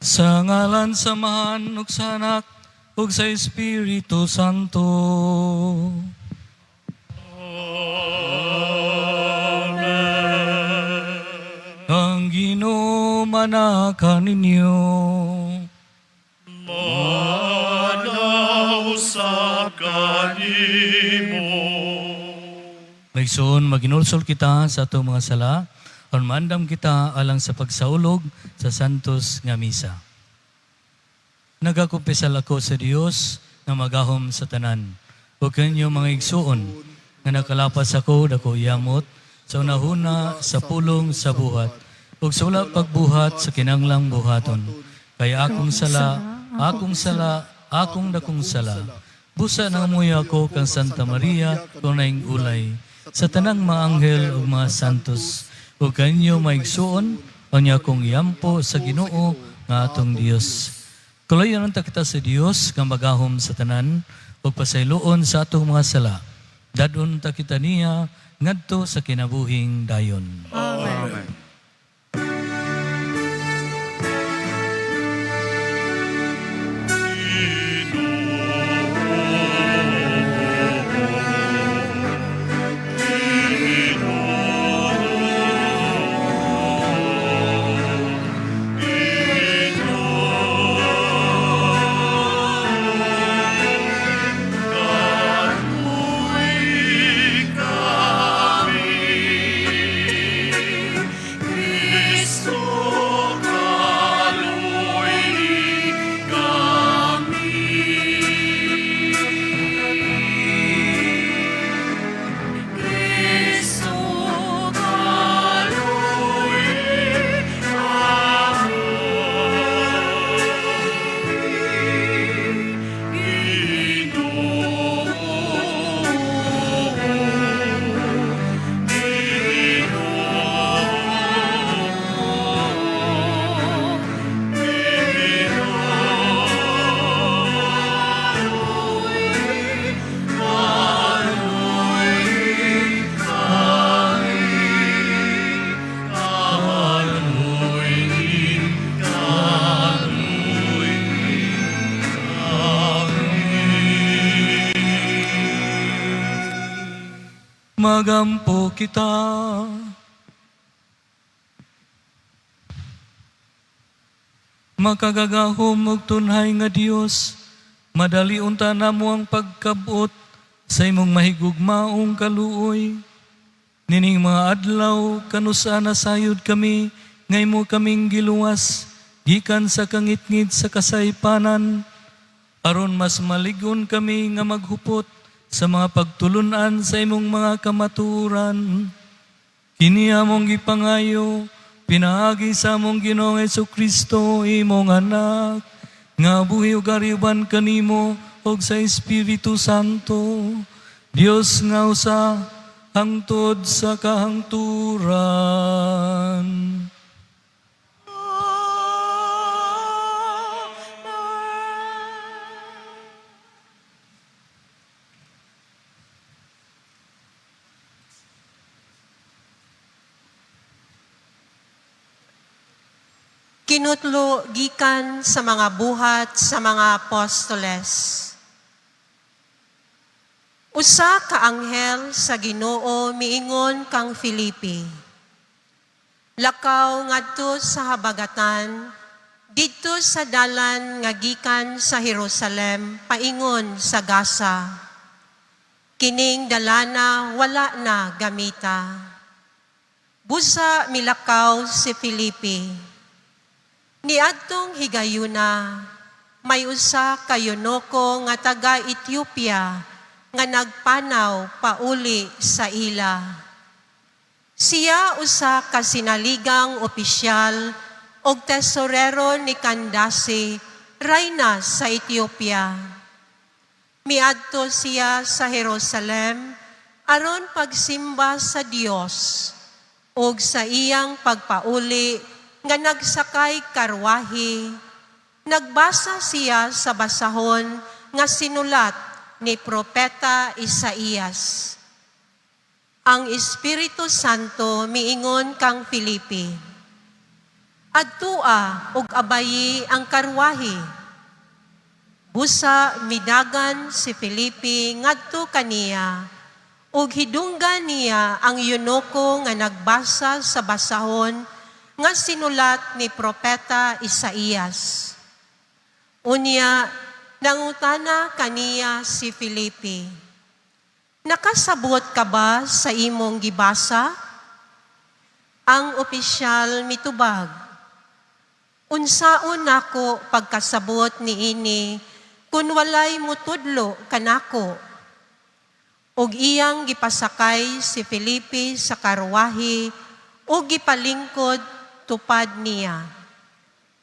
Sa ngalan sa Amahan ug sa Anak ug sa Espiritu Santo. Amen. Ang Ginoo manaka ninyo. Mana usab kanimo. Maigsoon, maginulsol kita sa atong mga sala aron maandam kita alang sa pagsaulog sa Santos nga Misa. Nagakumpisal ako sa Dios nga magahom sa tanan. Ug kanyo, mga igsuon, nga nakalapas ako dako yamot sa unahuna, sa pulong, sa buhat ug sa wala pagbuhat sa kinanglang buhaton. Kay akong sala, akong sala, akong dakong sala. Busa nangamuyo ako kang Santa Maria, kung ulay, sa tanang mga anghel ug mga santos, ug kanyo, mga igsuon, unya akong iampo sa Ginoo nga atong Dios. Kalayon unta kita sa Dios nga magahom sa tanan ug pasayloon sa atong mga sala. Dadon ta kita niya ngadto sa kinabuhing dayon. Amen. Kristo kaluoy kami. Kristo kaluoy kami. Ginoo, Ginoo. Magampo kita. Makagagahom ug tunhay nga Dios, madali unta namo ang pagkabot sa imong mahigugmaong kaluoy. Nining mga adlaw kanusa nasayod kami nga imo kaming giluwas gikan sa kangitngit sa kasaypanan, aron mas maligon kami nga maghupot sa mga pagtulunan sa imong mga kamatuoran. Kini among gipangayo pinaagi sa among Ginoong Kristo, imong Anak, nga buhi ug ari uban kanimo ug sa Espiritu Santo, Dios nga usa hangtod sa kahangturan. Amen. Kinutlo gikan sa mga Buhat sa mga Apostoles. Usa ka anghel sa Ginoo miingon kang Felipe, "Lakaw ngadto sa habagatan didto sa dalan nga gikan sa Jerusalem paingon sa Gaza. Kining dalana wala na gamita." Busa milakaw si Felipe. Niadtong higayuna, may usa ka eunuko nga taga Ethiopia nga nagpanaw pauli sa ila. Siya usa ka sinaligang opisyal og tesorero ni Candace, rayna sa Ethiopia. Miadto siya sa Jerusalem aron pagsimba sa Dios, ug sa iyang pagpauli nga nagsakay karwahe, nagbasa siya sa basahon nga sinulat ni Propeta Isaías. Ang Espiritu Santo miingon kang Felipe, Adtua ug abayi ang karwahe." Busa midagan si Felipe ngadto kaniya ug hidunggan niya ang eunuko nga nagbasa sa basahon nga sinulat ni Propeta Isaías. Unya, nangutana kaniya si Felipe, "Nakasabot ka ba sa imong gibasa?" Ang opisyal mitubag, "Unsaon nako pagkasabot niini kun walay mutudlo kanako?" Ug iyang gipasakay si Felipe sa karwahe ug gipalingkod tupad niya.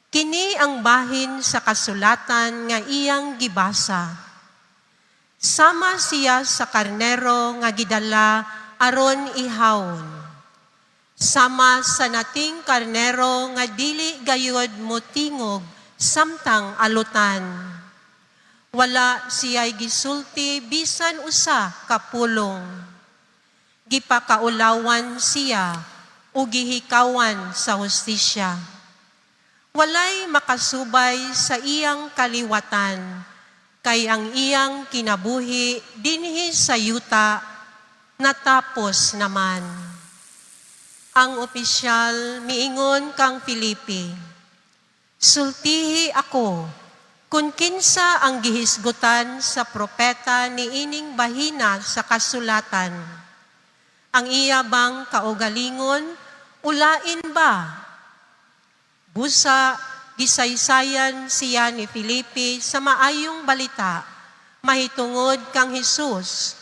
Kini ang bahin sa kasulatan nga iyang gibasa: "Sama siya sa karnero nga gidala aron ihawon. Sama sa nating karnero nga dili gayud motingog samtang alutan. Wala siya'y gisulti bisan usa ka pulong. Gipakaulawan siya ug gihikawan sa hustisya. Walay makasubay sa iyang kaliwatan, kay ang iyang kinabuhi dinhi sa yuta natapos naman." Ang opisyal miingon kang Felipe, "Sultihi ako kung kinsa ang gihisgutan sa propeta niining bahina sa kasulatan. Ang iya bang kaugalingon, o lain ba?" Busa, gisaysayan siya ni Felipe sa maayong balita mahitungod kang Hesus.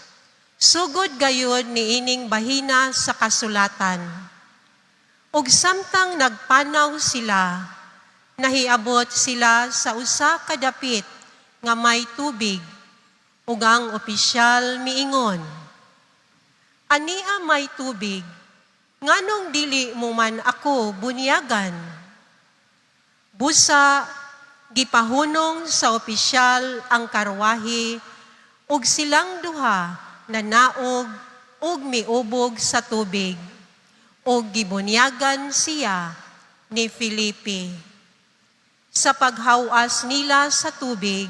Sugod gayud niining bahina sa kasulatan. Ug samtang nagpanaw sila, nahiabot sila sa usa ka dapit nga may tubig, ug ang opisyal miingon, "Ania may tubig, nganong dili mo man ako bunyagan?" Busa, gipahunong sa opisyal ang karwahe ug silang duha nanaog ug miubog sa tubig ug gibunyagan siya ni Felipe. Sa paghawas nila sa tubig,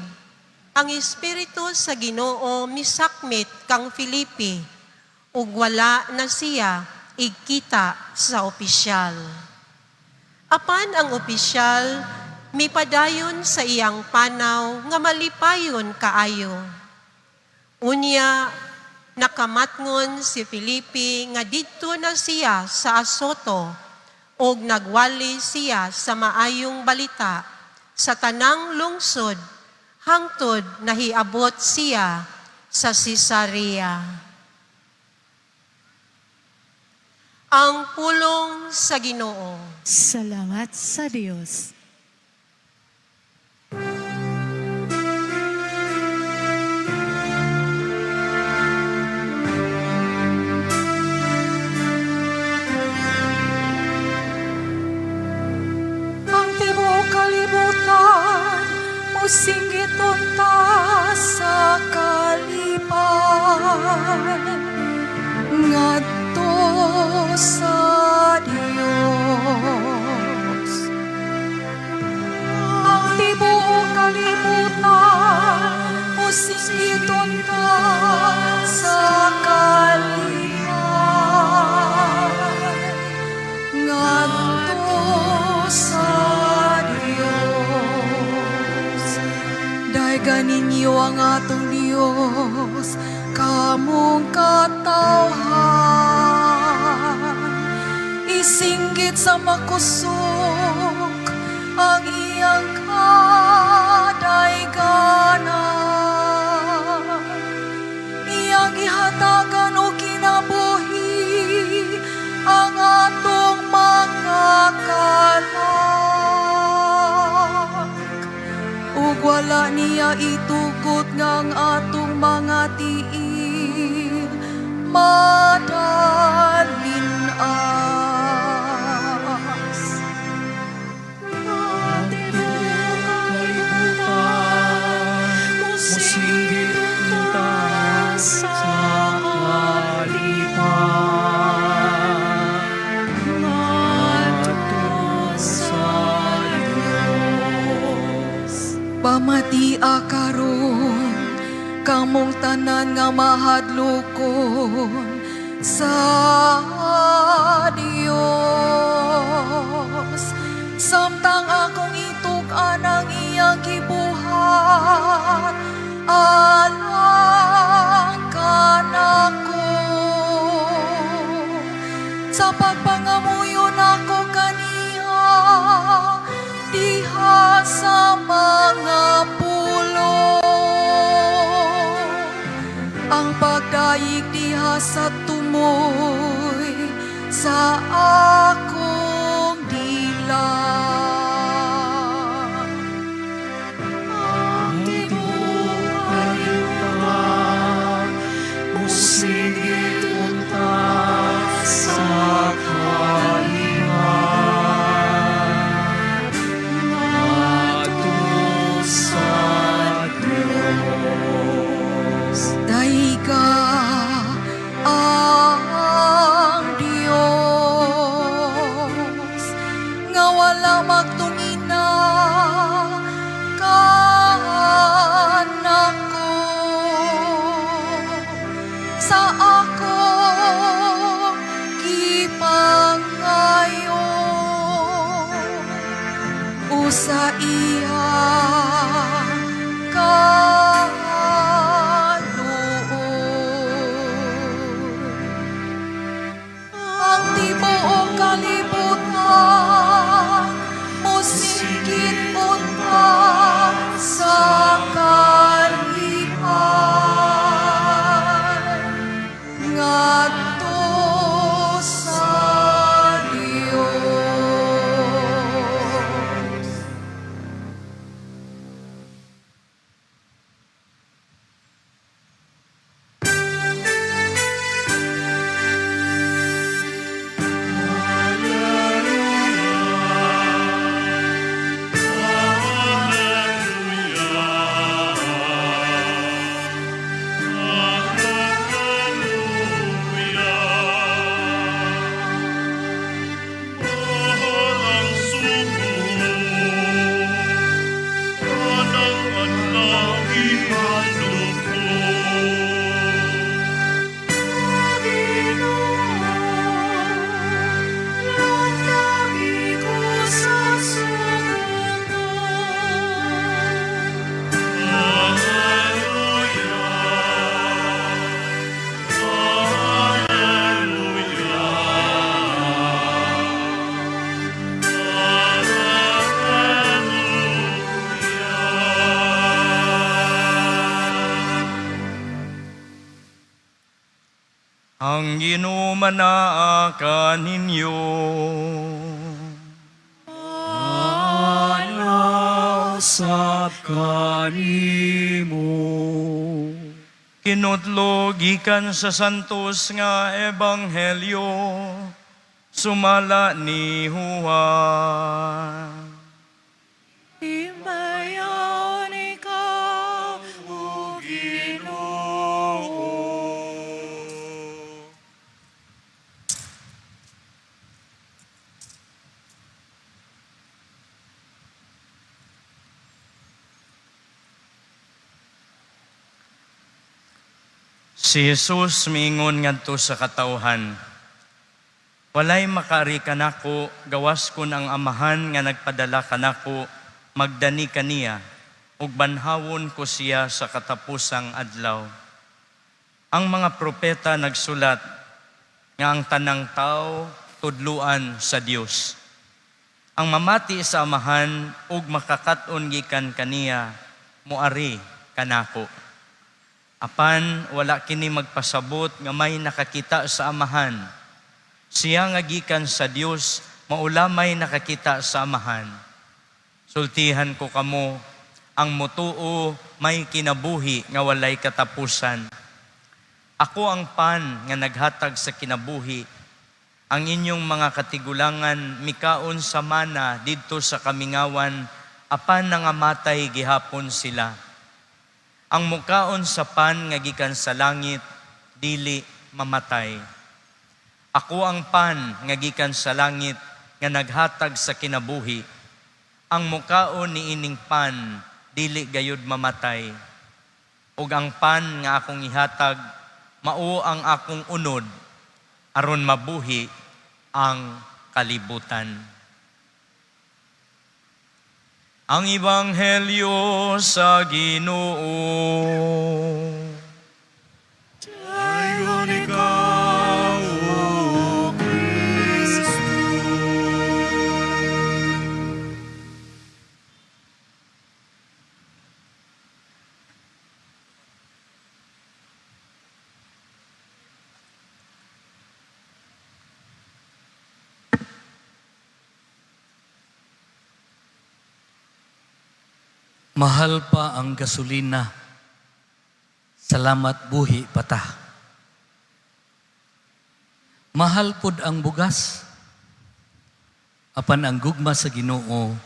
ang espiritu sa Ginoo misakmit kang Felipe ug wala na siya igkita sa opisyal. Apan ang opisyal mipadayon sa iyang panaw nga malipayon kaayo. Unya, nakamatngon si Felipe nga didto na siya sa Asoto ug nagwali siya sa maayong balita sa tanang lungsod hangtod nahiabot siya sa Cesarea. Ang pulong sa Ginoo. Salamat sa Dios. Ang tibuok kalibutan mosinggit unta sa kalipay ngadto sa Dios. Ang tibuok kalibutan mosinggit unta sa kalipay ngadto sa Dios. Daygan ninyo ang atong Dios, kamong katawhan. Isinggit sa makusog ang iyang kadayganan. Iyang gihatagan og kinabuhi ang atong mga kalag. Ug wala niya itugot nga ang atong mga tiil madalin-as. Mosinggit unta sa kalipay ngadto sa Pamatia karon kamong tanan nga mahadlokon sa Dios, samtang akong itug-an ang iyang gibuhat alang kanako. Sa pagpangamuyo nako kaniya diha sa mga pulong, ang pagdayeg diha sa tumoy sa akong dila. Ang tibuok kalibutan Musinggit unta sa kalihan ngadto sa Dios. Dayega ang Dios nga wala magtungina kanako sa akong gipangayo o sa iyang kaluoy. Ang tibuok kalibutan mosinggit unta sa kalipay ngadto sa Dios. Mahal ang sugo, kanang adlaw ihadlok ko. Ginoo, lundagi ko sa sugo mo. Hallelujah, Hallelujah, Hallelujah. Ang Ginoo manaa kaninyo. Usab kanimo. Kinutlo gikan sa Santos nga Ebanghelyo sumala ni Juan. Himbayaon ikaw, O Ginoo. Si Jesus miingon ngadto sa katawhan, "Walay makaari kanako gawas kun ang Amahan nga nagpadala kanako magdani kaniya, ug banhawon ko siya sa katapusang adlaw. Ang mga propeta nagsulat nga ang tanang tao tudluan sa Dios. Ang mamati sa Amahan ug makakaton gikan kaniya moari kanako. Apan wala kini magpasabot nga may nakakita sa Amahan. Siya nga gikan sa Dios mao lamay nakakita sa Amahan. Sultihan ko kamo, ang mutuo may kinabuhi nga walay katapusan. Ako ang pan nga naghatag sa kinabuhi. Ang inyong mga katigulangan mikaon sa mana didto sa kamingawan, apan nangamatay gihapon sila. Ang mukaon sa pan nga gikan sa langit, dili mamatay. Ako ang pan nga gikan sa langit nga naghatag sa kinabuhi. Ang mukaon niining pan, dili gayud mamatay. Ug ang pan nga akong ihatag mao ang akong unod aron mabuhi ang kalibutan. Ang Ebanghelyo sa Ginoo. Dayon ikaw, O Kristo. Mahal pa ang gasolina. Salamat buhi pa ta. Mahal pud ang bugas. Apan ang gugma sa Ginoo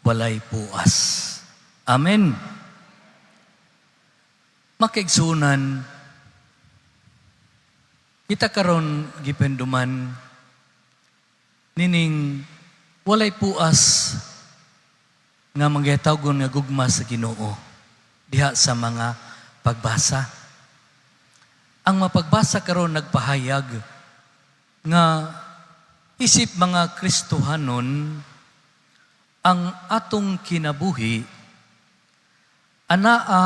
walay puas. Amen. Makaigsunan, kita karon gipenduman nining walay puas nga manggitawgon nga gugma sa Ginoo diha sa mga pagbasa. Ang mapagbasa karon nagpahayag nga isip mga Kristohanon, ang atong kinabuhi anaa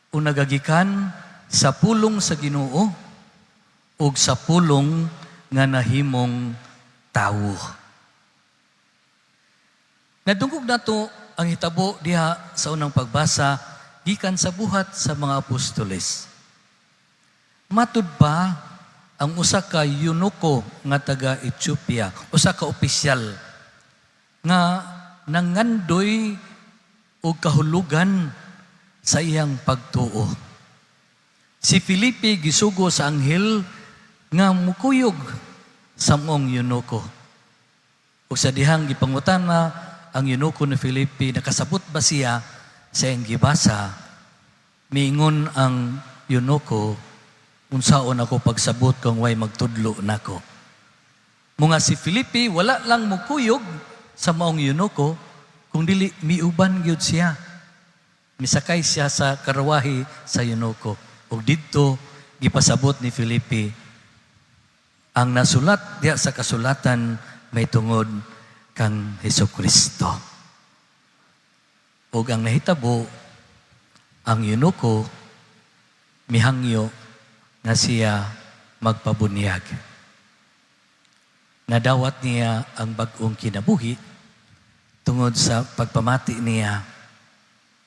o nagagikan sa pulong sa Ginoo ug sa pulong nga nahimong tawo. Nadungog nato ang hitabo diha sa unang pagbasa gikan sa Buhat sa mga Apostoles. Matud pa ang usa ka eunuko nga taga Ethiopia, usa ka opisyal nga nangandoy og kahulugan sa iyang pagtuo. Si Felipe gisugo sa anghel nga mukuyog sa maong eunuko. Ug sa dihang gipangutana ang eunuko ni Felipe, nakasabot ba siya sa iyang gibasa? Miingon ang eunuko, "Unsaon ako pagsabot kung way magtudlo nako?" Mga si Felipe wala lang mukuyog sa maong eunuko, kung dili miuban gyud siya. Misakay siya sa karwahe sa eunuko. Ug didto gipasabot ni Felipe ang nasulat diha sa kasulatan may tungod kang Hesus Kristo. Ug ang nahitabo, ang eunuko mihangyo nga siya magpabunyag. Nadawat niya ang bag-ong kinabuhi tungod sa pagpamati niya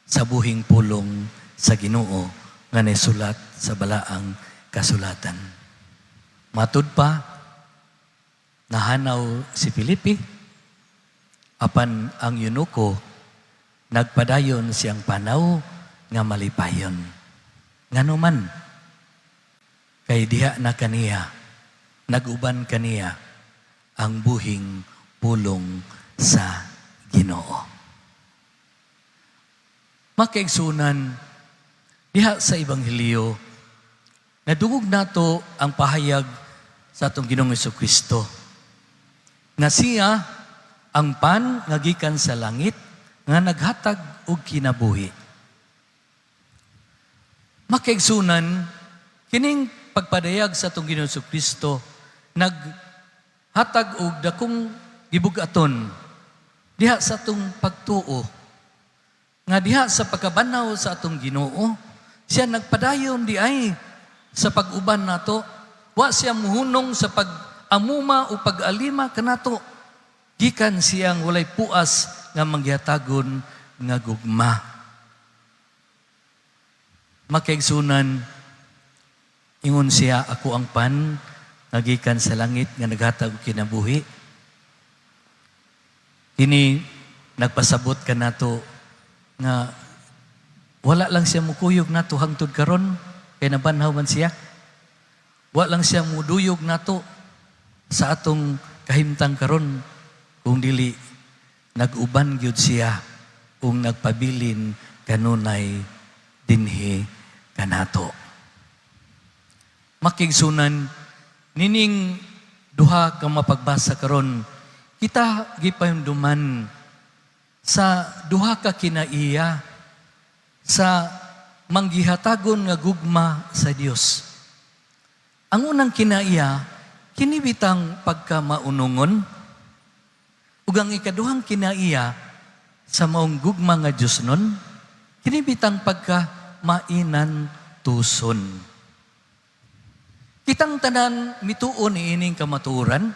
sa buhing pulong sa Ginoo nga nasulat sa balaang kasulatan. Matud pa, nahanaw si Felipe, apan ang eunuko nagpadayon siyang panaw nga malipayon. Ngano man, kay diha na kaniya, naguban kaniya ang buhing pulong sa Ginoo. Makaigsunan, diha sa Ebanghelyo, nadungog nato ang pahayag sa atong Ginoong Kristo nga siya ang pan nga gikan sa langit nga naghatag og kinabuhi. Makaigsunan, kining pagpadayag sa atong Ginoong Kristo naghatag og dakong gibugaton diha sa atong pagtuo nga diha sa pagkabanhaw sa atong Ginoo, siya nagpadayon di ay sa pag-uban nato. Wa siya muhunong sa pag-amuma o pag-alima kanato gikan siyang walay puas nga manggihatagon nga gugma. Makaigsunan, ingon siya, "Ako ang pan nga gikan sa langit nga naghatag og kinabuhi." Kini nagpasabot kanato nga wala lang siya mukuyog nato hangtod karon kay nabanhaw man siya. Wa lang siya muduyog nato sa atong kahimtang karon kung dili nag-uban gyud siya ug nagpabilin kanunay dinhi kanato. Makigsunan, nining duha ka mapagbasa karon, kita gipahimduman Sa duha ka kinaiya sa manggihatagon nga gugma sa Dios. Ang unang kinaiya, kini bitang pagkamaunungon, ug ang ikaduhang kinaiya sa maong gugma nga Dios nun, kini bitang pagka mainantuson. Kitang tanan mituo niining kamatuoran,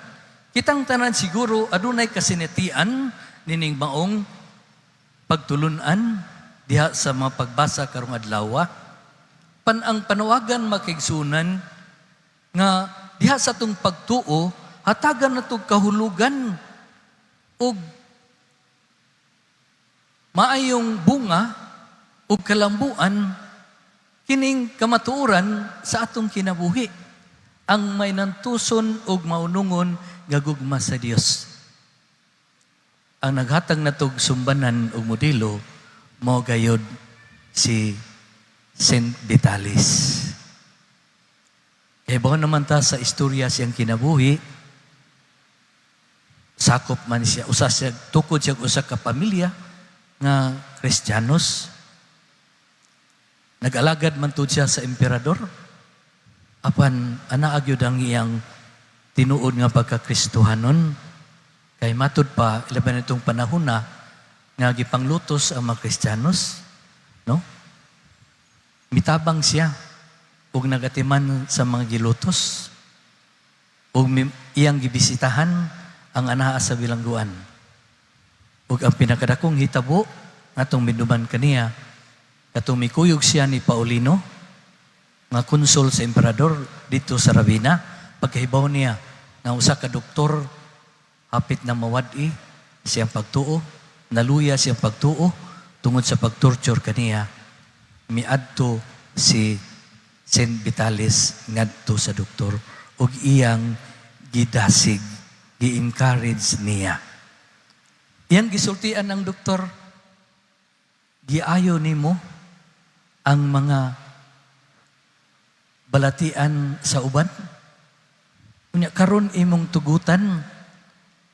kitang tanan siguro adunay kasinatian nining maong pagtulunan diha sa mga pagbasa karong adlaw. Pan ang panawagan, mga kaigsuonan, nga diha sa atong pagtuo hatagan natog kahulugan ug maayong bunga ug kalambuan kining kamatuoran sa atong kinabuhi, ang mainantuson ug maunungon nga gugma sa Dios. Ang naghatag natog sumbanan ug modelo mao gayod si Saint Vitalis. Kay naman ta sa istorya siyang kinabuhi, sakop man siya, usa siya, tukod siya usa ka pamilya nga Kristiyanos. Nag-alagad man tud siya sa emperador. Apan anaa gyud ang iyang tinuod nga pagkakristohanon. Kay matud pa, ilaban itong panahon na nga gipanglutos ang mga Kristiyanos, no? Mitabang siya ug nagatiman sa mga gilutos ug iyang gibisitahan ang anaa sa bilangguan. Ug ang pinakadakong hitabo ngatong minduman kaniya, katong mikuyog siya ni Paulino nga konsul sa emperador dito sa Ravenna, pagkahibaw niya nga usa ka doktor hapit na mawad-i siyang pagtuo, naluya siyang pagtuo tungod sa pagtorture kaniya, miadto si Saint Vitalis ngadto sa doktor ug iyang gidasig, gi-encourage niya. Iyang gisultian ang doktor, "Giayo nimo ang mga balatian sa uban. Unya karon imong tugutan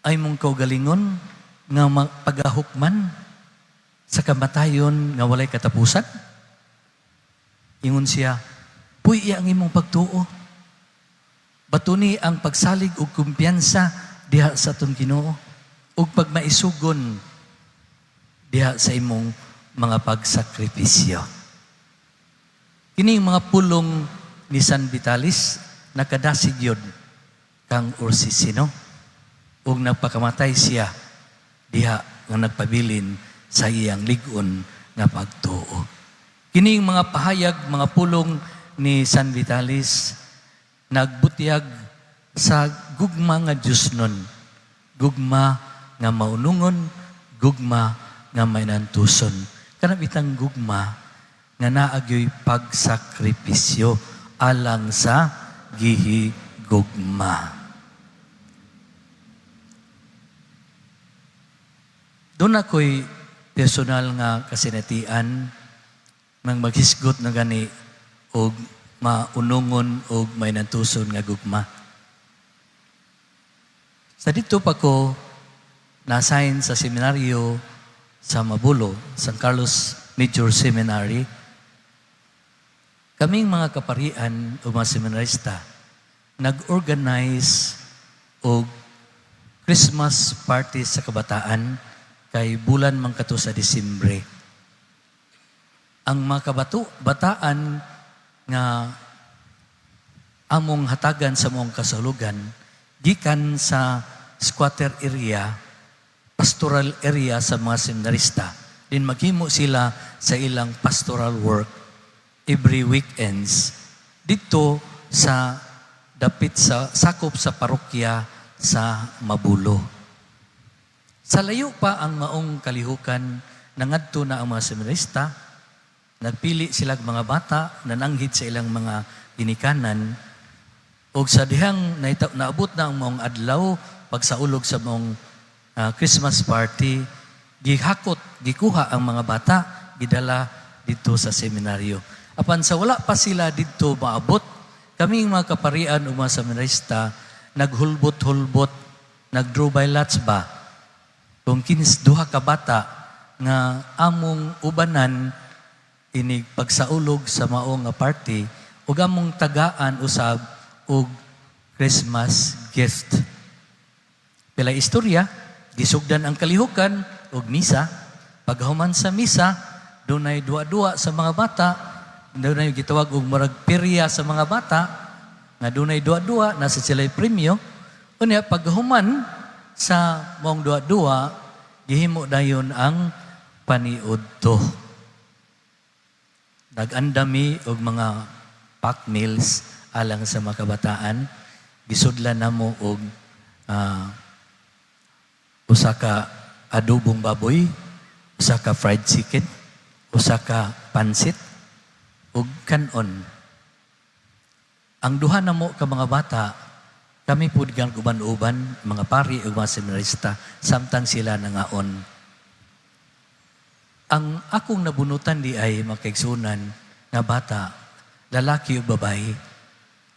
ay imong kaugalingon nga pagahukman sa kamatayon nga walay katapusan." Ingon siya, "Puy ang imong pagtuo. Batuni ang pagsalig og kumpiyansa diha sa atong Ginoo ug pagmaisugon diha sa imong mga pagsakripisyo." Kining mga pulong ni San Vitalis nakadasig yun kang Ursicino ug nagpakamatay siya diha nga nagpabilin sa iyang lig-on nga pagtuo. Kining mga pahayag, mga pulong ni San Vitalis nagbutyag sa gugma nga Diyos nun. Gugma nga maunungon, gugma nga mainantuson. Kanang itang gugma nga naagyoy pagsakripisyo alang sa gihigugma. Doon ako'y personal nga kasinatian nang maghisgot na gani og maunungon og mainantuson nga gugma. Sa dito pa ko na-assign sa seminaryo sa Mabulo, San Carlos Major Seminary. Kaming mga kaparian o mga seminarista, nag-organize og Christmas party sa kabataan kay bulan man kato sa Disyembre. Ang mga bataan nga among hatagan sa maong kasulugan gikan sa squatter area, pastoral area sa mga seminarista. Din maghimo sila sa ilang pastoral work every weekends dito sa dapit sa sakop sa parokya sa Mabulo. Sa layo pa ang maong kalihukan, nangadto na ang mga seminarista, nagpili sila mga bata, nananghid sa ilang mga ginikanan, ug sa dihang naabot na ang maong adlaw, pagsaulog sa maong Christmas party, gihakot, gikuha ang mga bata, gidala dito sa seminaryo. Apan sa wala pa sila dito maabot, kaming mga kaparian o mga seminarista, naghulbot-hulbot, nag-draw by lots ba? Kung 15 duha ka bata nga among ubanan inig pagsaulog sa mao nga party ug among tagaan usab og Christmas gift. Pila istorya, gisugdan ang kalihukan og misa. Paghuman sa misa, dunay duwa-duwa sa mga bata, dunay gitawag og murag perya sa mga bata, nga dunay duwa-duwa, nasa sila'y premyo. Unya, paghuman sa maong duwa-duwa, gihimo dayon ang paniudto. Nag-andami og mga pack meals alang sa mga kabataan. Gisudlan namo og usa ka adobong baboy, usa ka fried chicken, usa ka pansit, ug kanon. Ang duha namo ka mga bata, kami pud gan uban-uban, mga pari ug mga seminarista, samtang sila nangaon. Ang akong nabunutan diay, mga kaigsuonan, nga bata, lalaki o babae.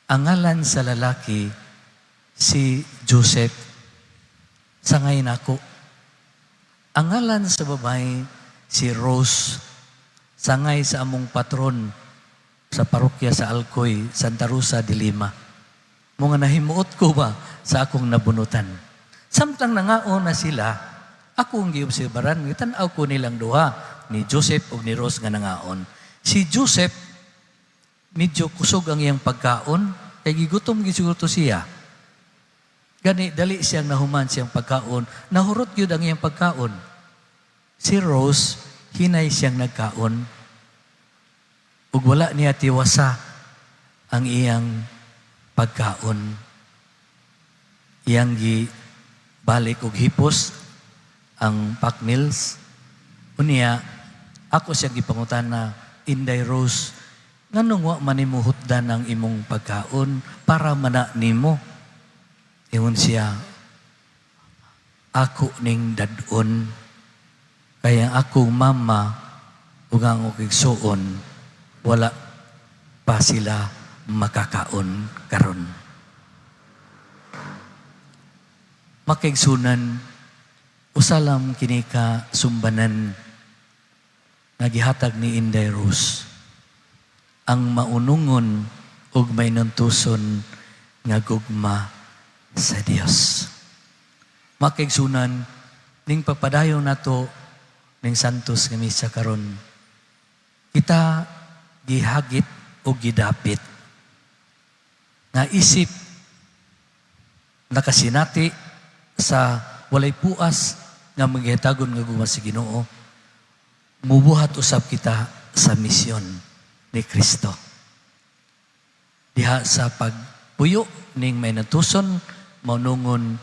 Ang ngalan sa lalaki, si Joseph, sangay nako. Ang ngalan sa babae, si Rose, sangay sa among patron sa parokya sa Alcoy, Santa Rosa de Lima. Mga nahimuot ko ba sa akong nabunutan. Samtang nangaon na sila, ako ang giobserbaran, gitan-aw ko nilang duha, ni Joseph ug ni Rose nga nangaon. Si Joseph, medyo kusog ang iyang pagkaon, kay gigutom gyud siguro to siya. Gani, dali siyang nahuman siyang pagkaon, nahurot gyud ang iyang pagkaon. Si Rose, hinay siyang nagkaon, ug wala niya tiwasa ang iyang pagkaon. Iyang gi balik og hipos ang pack meals. Unya, ako siyang gipangutana, "Inday Rose, nganong wa man nimo hutdan ang imong pagkaon para mana nimo?" Ingon siya, "Ako ning dad-on, kaya akong mama ug ang akong igsuon, wala pa sila makakaon karon." Makaigsunan, usa lang kini ka sumbanan nga gihatag ni Inday Rose, ang maunungon ug mainuntuson nga gugma sa Dios. Makaigsunan, ning pagpadayon nato ning Santos nga misa karon, kita gihagit o gidapit nga isip nakasinati sa walay puas nga maghitagon nga gugma sa Ginoo, mubuhat usab kita sa misyon ni Kristo. Diha sa pagpuyo ning mainantuson, maunungon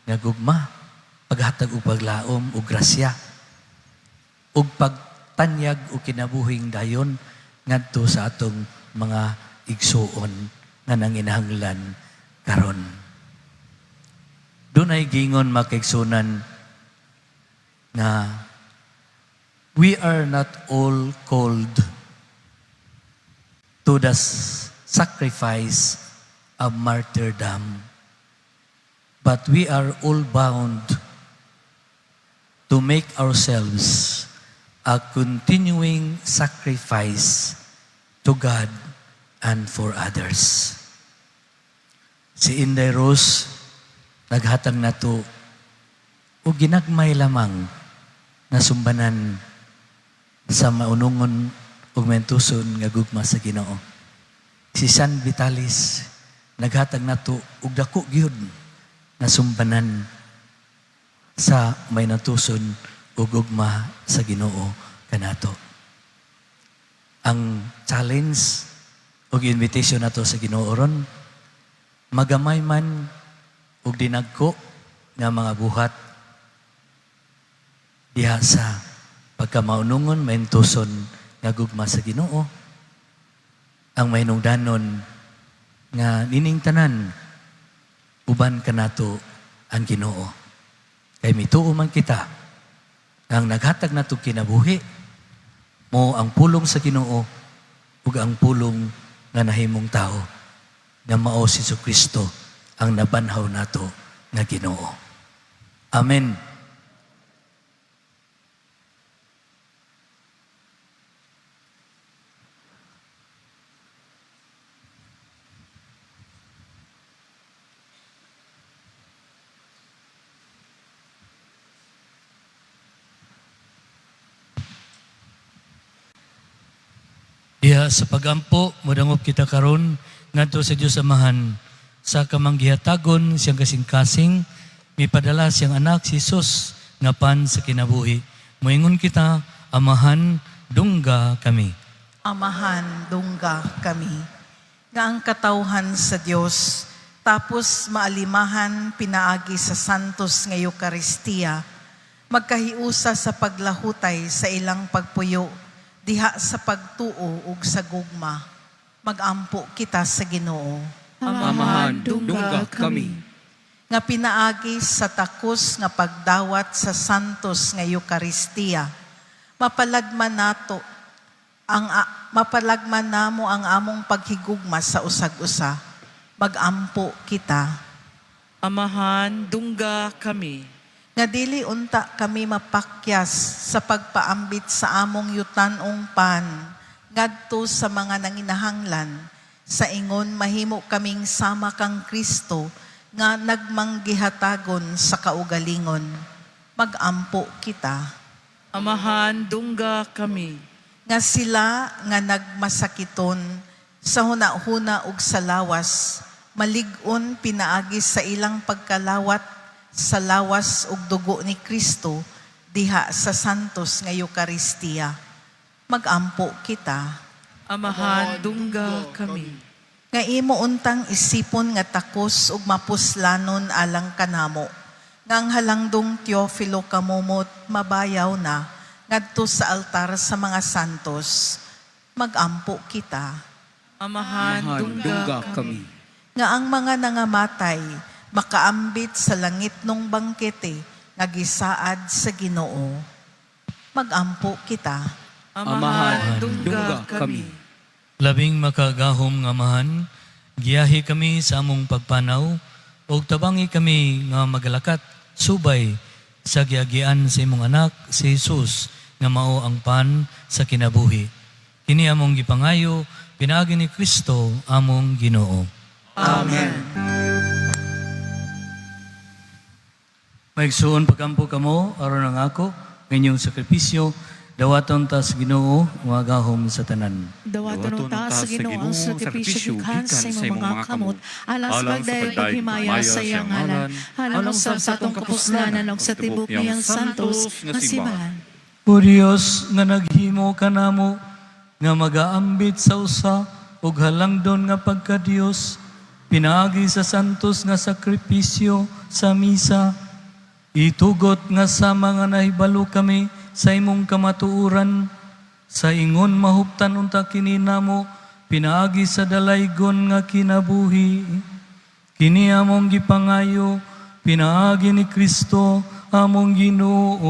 nga gugma, paghatag og paglaom ug grasya, ug pagtanyag og kinabuhing dayon ngadto sa atong mga igsuon nga nanginahanglan karon. Dunay gingon, makaigsunan, nga we are not all called to the sacrifice of martyrdom, but we are all bound to make ourselves a continuing sacrifice to God and for others. Si Inday Rose naghatag nato og ginagmay lamang na sumbanan sa maunungon ug maintuson nga gugma sa Ginoo. Si San Vitalis naghatag nato og dako gyud na sumbanan sa mainantuson ug gugma sa Ginoo kanato. Ang challenge ug invitation nato sa Ginoo ron, magamay man ug dinagko nga mga buhat diha sa pagkamaunungon, maintuson nga gugma sa Ginoo, ang mahinungdanon nga nining tanan uban kanato ang Ginoo. Kay mituo man kita ang naghatag nato kinabuhi mao ang pulong sa Ginoo ug ang pulong nga nahimong tao nga mao si Kristo ang nabanhaw nato nga Ginoo. Amen. Diha sa pagampo, modangop kita karon ngadto sa Dios Amahan sa kamanggihatagon siyang kasing-kasing, mipadala siyang anak si Jesus nga pan sa kinabuhi. Moingon kita, Amahan, dungga kami. Amahan, dungga kami. Nga ang katawhan sa Dios, tapos maalimahan pinaagi sa Santos nga Eukaristiya, magkahiusa sa paglahutay sa ilang pagpuyo, diha sa pagtuo ug sa gugma. Magampo kita sa Ginoo. Amahan, dungga kami. Nga pinaagi sa takos nga pagdawat sa Santos nga Eukaristiya, mapalagman namo ang among paghigugma sa usag-usa. Magampo kita. Amahan, dungga kami. Nga dili unta kami mapakyas sa pagpaambit sa among yutanong pan ngadto sa mga nanginahanglan, sa ingon mahimo kaming sama kang Kristo nga nagmanggihatagon sa kaugalingon. Magampo kita. Amahan, dungga kami. Nga sila nga nagmasakiton sa hunahuna ug sa lawas, malig-on pinaagi sa ilang pagkalawat sa lawas ug dugo ni Kristo diha sa Santos nga Eukaristiya. Magampo kita. Amahan, dungga kami. Nga imo untang isipon nga takos ug mapuslanon alang kanamo, nga ang halangdong Teofilo Camomot mabayaw na ngadto sa altar sa mga santos. Magampo kita. Amahan, dungga kami. Nga ang mga nangamatay makaambit sa langit nung bangkete nga gisaad sa Ginoo. Magampo kita. Amahan, dungga kami. Labing makagahom nga Amahan, giyahi kami sa among pagpanaw, ug tabangi kami nga magalakat subay sa giagian sa imong anak si Jesus nga mao ang pan sa kinabuhi. Kini among gipangayo pinaagi ni Kristo among Ginoo. Amen. Maigsuon, pagampo kamo aron ang ako nga inyong sakripisyo dawaton ta sa Ginoo nga gahom sa tanan. Dawaton unta sa Ginoo ang sakripisyo gikan sa imong mga kamot, alang sa pagdayeg ug himaya sa iyang ngalan, alang usab sa atong kapuslanan ug sa tibok niyang santos nga simbahan. O Dios nga naghimo kanamo nga magaambit sa usa ug halangdon nga pagka-Dios pinaagi sa santos nga sakripisyo sa misa, itugot nga sa mga nahibalo kami sa imong kamatuoran, sa ingon mahuptan unta kini namo pinaagi sa dalaygon nga kinabuhi. Kini among gipangayo pinaagi ni Kristo among Ginoo.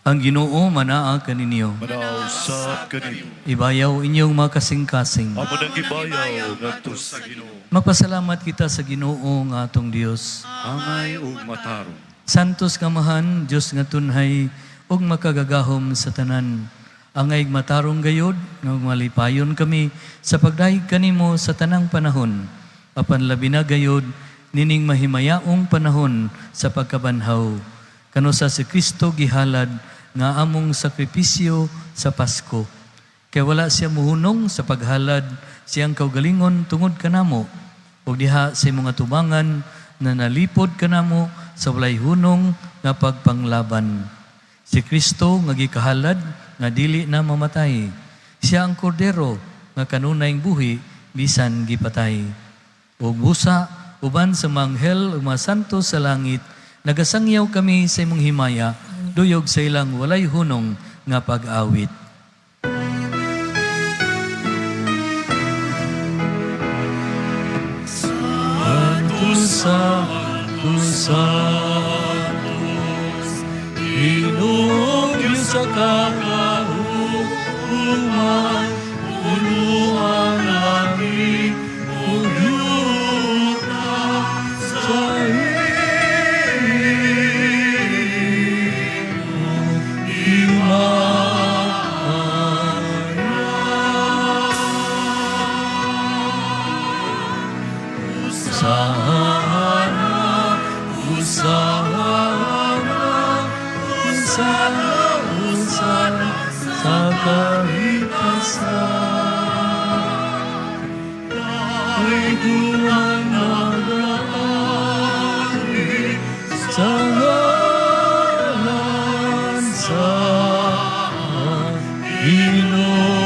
Ang Ginoo manaa kaninyo. Manaw sa kanimo. Ibayaw inyong mga kasing-kasing. Amo nang gibayaw ngadto sa Ginoo. Magpasalamat kita sa Ginoo nga atong Dios. Angay ug matarong. Santos kamahan, Dios nga tunhay ug makagagahom sa tanan. Angay matarong gayod nga malipayon kami sa pagdayeg kanimo sa tanang panahon. Apan labi na gayod nining mahimayaong panahon sa pagkabanhaw. Kano sa si Kristo gihalad nga among sakripisyo sa Pasko. Kay wala siya muhunong sa paghalad siyang kaugalingon tungod kanamo. Ug diha sa imong atubangan na nalipod kanamo sa walay hunong nga pagpanglaban. Si Kristo nga gikahalad nga dili na mamatay. Siya ang kordero nga kanunayng buhi bisan gipatay. Ug busa uban sa mga anghel ug mga santo sa langit, nagasangyaw kami sa imong himaya duyog sa ilang walay hunong nga pag-awit. Santo, Santo, Santos, Ginoong Diyos sa kakahuman, puno ang langit ug yuta sa iyong himaya. Hosana, Hosana. Hosana, Hosana sa kahitasan. Daigua nagaanhi sa ngalan sa Ginoo.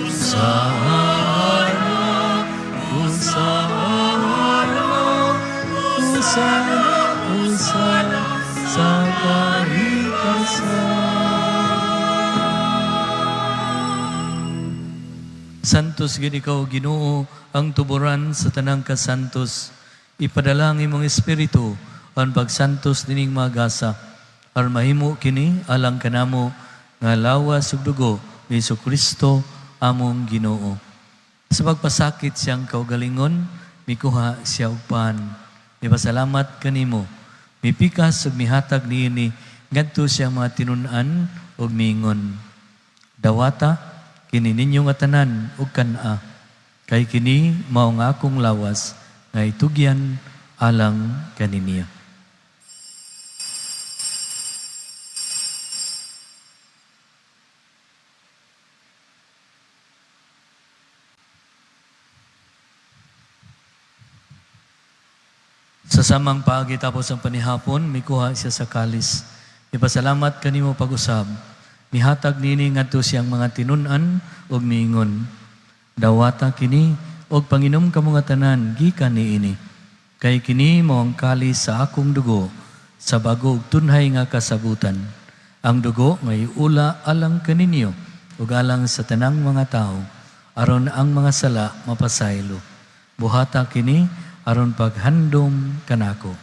Hosana, Hosana, Hosana, Hosana sa kahitasan. Santos gid ikaw, Ginoo, ang tuboran sa tanang kasantos. Ipadala ang imong espiritu ang pagsantos nining mga gasa. Aron mahimo kini alang kanamo nga lawas ug dugo ni Kristo among Ginoo. Sa pagpasakit siyang kaugalingon, mikuha siya og pan. Mipasalamat kanimo. Mipikas ug mihatag niini ngadto siyang mga tinun-an ug miingon: "Dawata kini ninyo nga tanan ug kan-a, kay kini mao ang akong lawas nga itugyan alang kaninyo." Sa samang paagi tapos ang panihapon, mikuha siya sa kalis. Ipasalamat kanimo pag-usab. Mihatag nini ngadto siyang mga tinun-an ug miingon: "Dawata kini og panginom kamo nga tanan gikan niini. Kay kini mao ang kalis sa akong dugo sa bago ug tunhay nga kasabutan. Ang dugo nga iula alang kaninyo ug alang sa tanang mga tawo aron ang mga sala mapasaylo. Buhata kini aron paghandom kanako."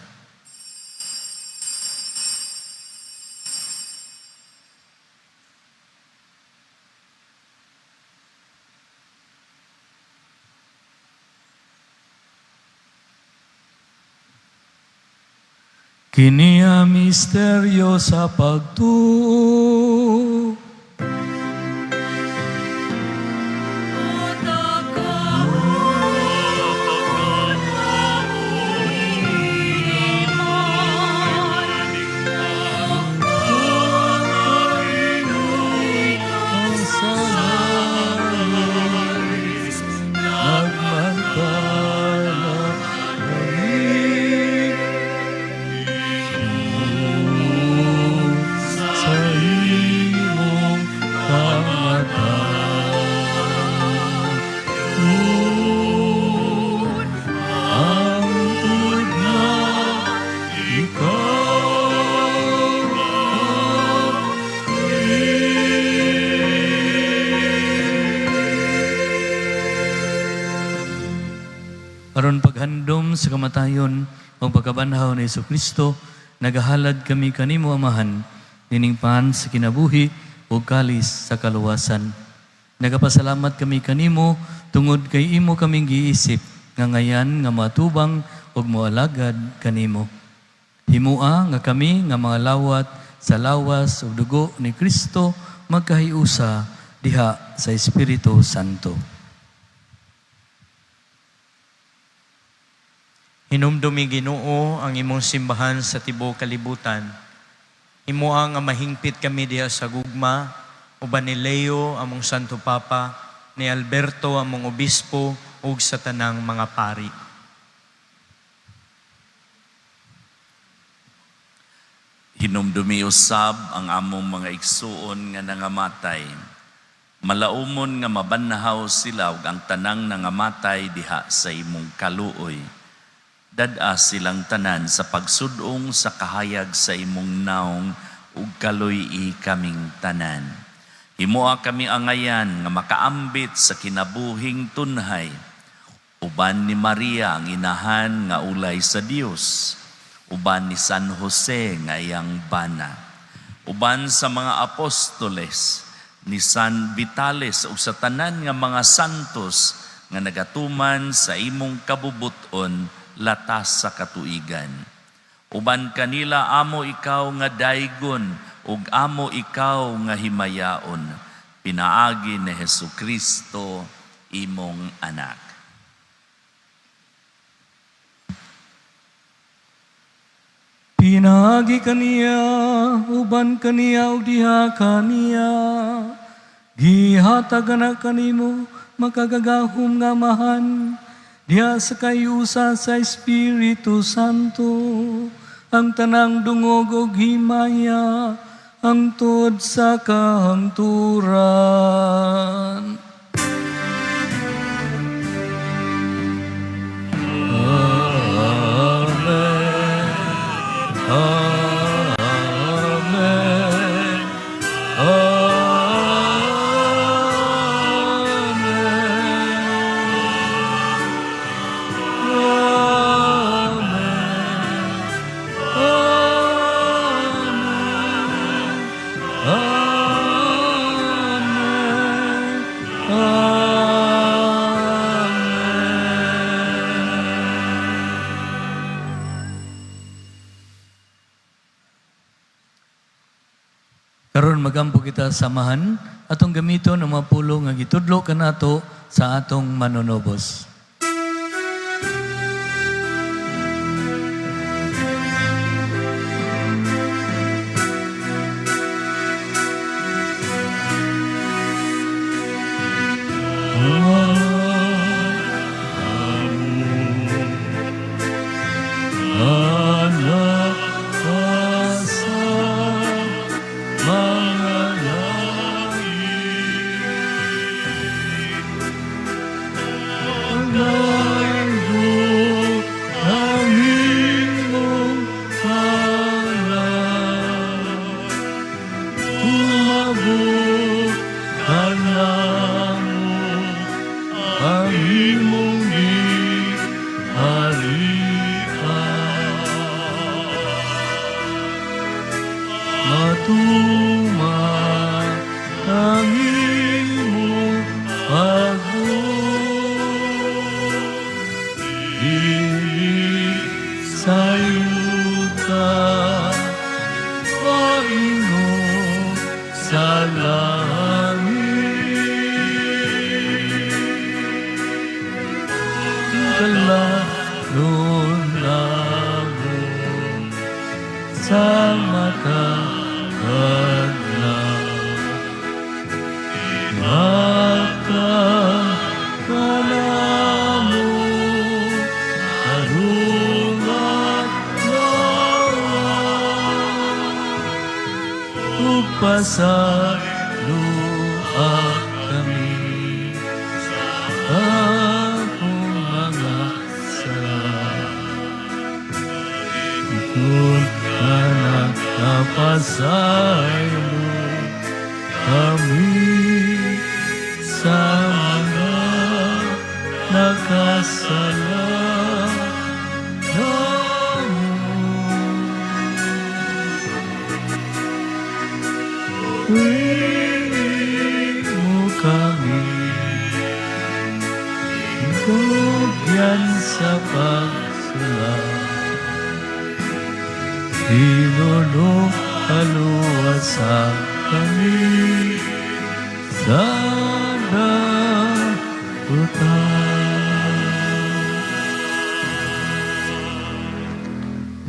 Kini ang misteryo sa pagtuo. Sa imong kamatayon, hangtod na ikaw aron paghandom sa kamatayon o pagkabanhaw ni Kristo, nagahalad kami kanimo, Amahan, nining pan sa kinabuhi ug kalis sa kaluwasan. Nagapasalamat kami kanimo tungod kay imo kaming giisip nga ngayan nga matubang ug moalagad kanimo. Himua nga kami nga mga lawat sa lawas ug dugo ni Kristo magkahiusa diha sa Espiritu Santo. Hinumdumi, Ginoo, ang imong simbahan sa tibuok kalibutan. Himoa nga mahingpit kami diha sa gugma uban ni Leo among Santo Papa, ni Alberto among obispo ug sa tanang mga pari. Hinumdumi usab ang among mga igsuon nga nangamatay. Malaumon nga mabanhaw sila ug ang tanang nangamatay diha sa imong kaluoy. Dad-a silang tanan sa pagsudong sa kahayag sa imong naong ug kaluy-i kaming tanan. Himoa kami angayan nga makaambit sa kinabuhing tunhay. Uban ni Maria ang inahan nga ulay sa Dios, uban ni San Jose nga iyang bana, uban sa mga apostoles, ni San Vitales ug sa tanan nga mga santos nga nagatuman sa imong kabubuton latas sa katuigan. Uban kanila amo ikaw nga daygon ug amo ikaw nga himayaon, pinaagi ni Hesus Kristo imong anak. Pinaagi kaniya, uban kaniya ug diha kaniya. Gihatag na kanimo makagagahom nga Amahan diha sa kahiusa sa Espiritu Santo ang tanang dungog ug himaya hangtod sa kahangturan. Amen. Amen. Amen. Amen. Amen. Amen. Karon magampo kita samahan atong gamiton ang mga pulong nga gitudlo kanato sa atong manunubos. Anak ka sa mga langit, Nandot ang imong ngalan. Umabot ka namo ang imong gingharian. Matuman ang imong pagbuot dinhi sa yuta paingon sa langit. Kalanon namo sa matag adlaw. Ihatag kanamo karong adlaw ug pasayloa kami sa among mga sala. Ingon nga nakapasaylo kami sa mga nakasala namo. Dili mo kami tugyan sa pagsulay. Ginoo, paluwasa kami sa dautan.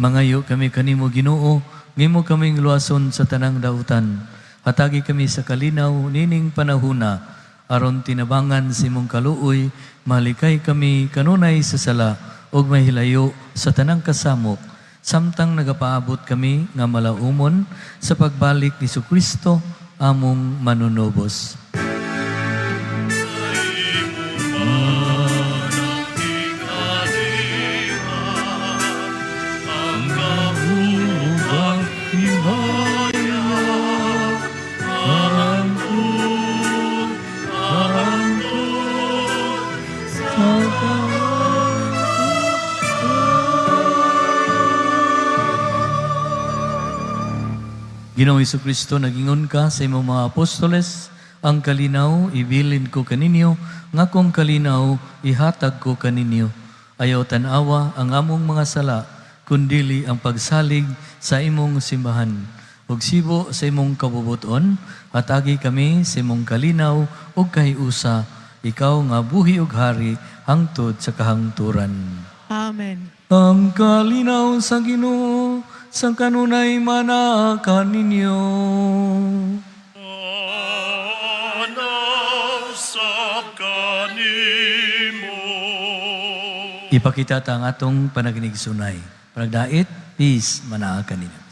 Mangayo kami kanimo, Ginoo, ngimo kaming luwason sa tanang dautan. Hatagi kami sa kalinaw nining panahuna aron tinabangan sa imong kaluoy, malikay kami kanunay sa sala ug mahilayo sa tanang kasamok samtang nagapaabot kami nga malaumon sa pagbalik ni Kristo among manunubos. Ang kahubang himaya, hangtod, hangtod sa kahangturan. Ginoong Kristo, nagingon ka sa imong mga apostoles, "Ang kalinaw ibilin ko kaninyo, nga akong kalinaw ihatag ko kaninyo. Ayaw tan-awa ang among mga sala, kundili ang pagsalig sa imong simbahan. Ug sibo sa imong kabubuton, hatagi kami sa imong kalinaw ug kahiusa, ikaw nga buhi ug hari hangtod sa kahangturan." Amen. Ang kalinaw sa Ginoo Sa kanunay manaa kaninyo. Anaw sab kanimo. Ipakita ta ang atong panaginigsunay. Panagdait, peace, manaa kaninyo.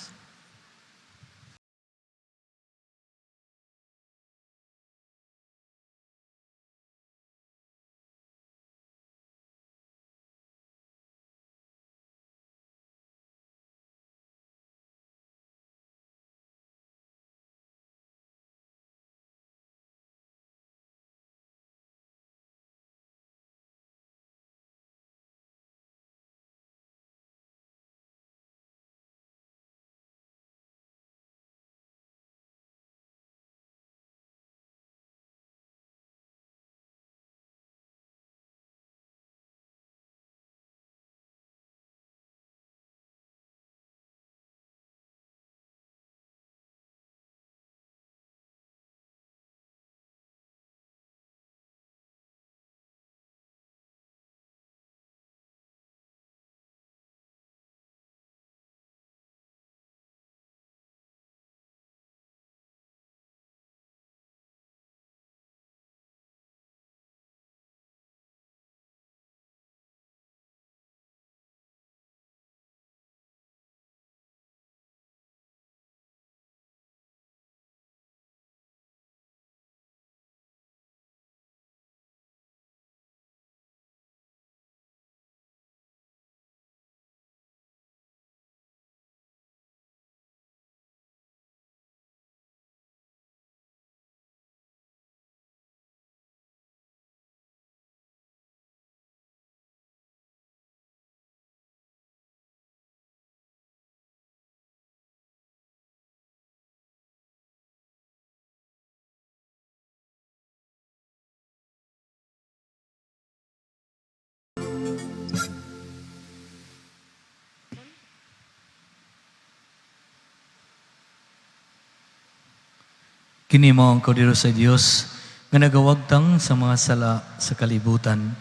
Kini mao ang kordero sa Dios nga nagawagtang sa mga sala sa kalibutan.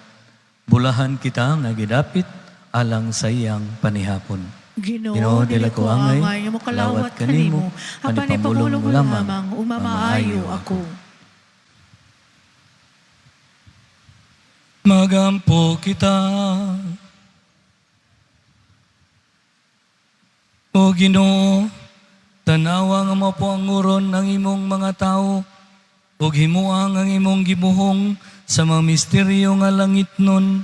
Bulahan kita nga gidapit alang sa iyang panihapon. Ginoo, dili ko angay nga mokalawat kanimo, apan ipamulong mo lamang, umamaayo ako. Magampo kita. O Ginoo, tanawa nga mapuanguron ang imong mga tao ug himuang ang imong gibuhong sa mga misteryo nga langitnon,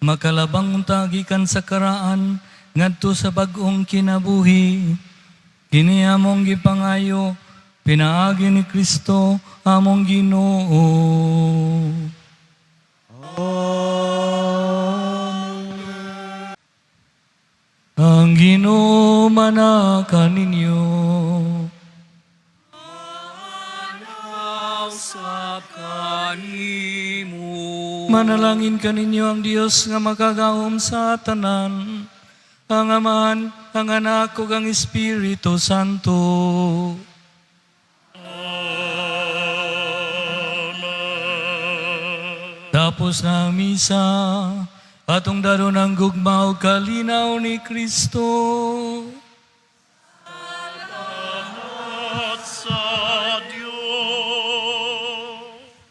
makalabang unta gikan sa karaan ngadto sa bag-ong kinabuhi. Kini among gipangayo pinaagi ni Kristo among Ginoo. Ang Ginoo manaa kaninyo. Manalangin kaninyo ang Dios nga makagahom sa tanan, ang Amahan, ang Anak ug ang Espiritu Santo. Tapos na ang misa, atong daron ang gugma ug kalinaw ni Kristo.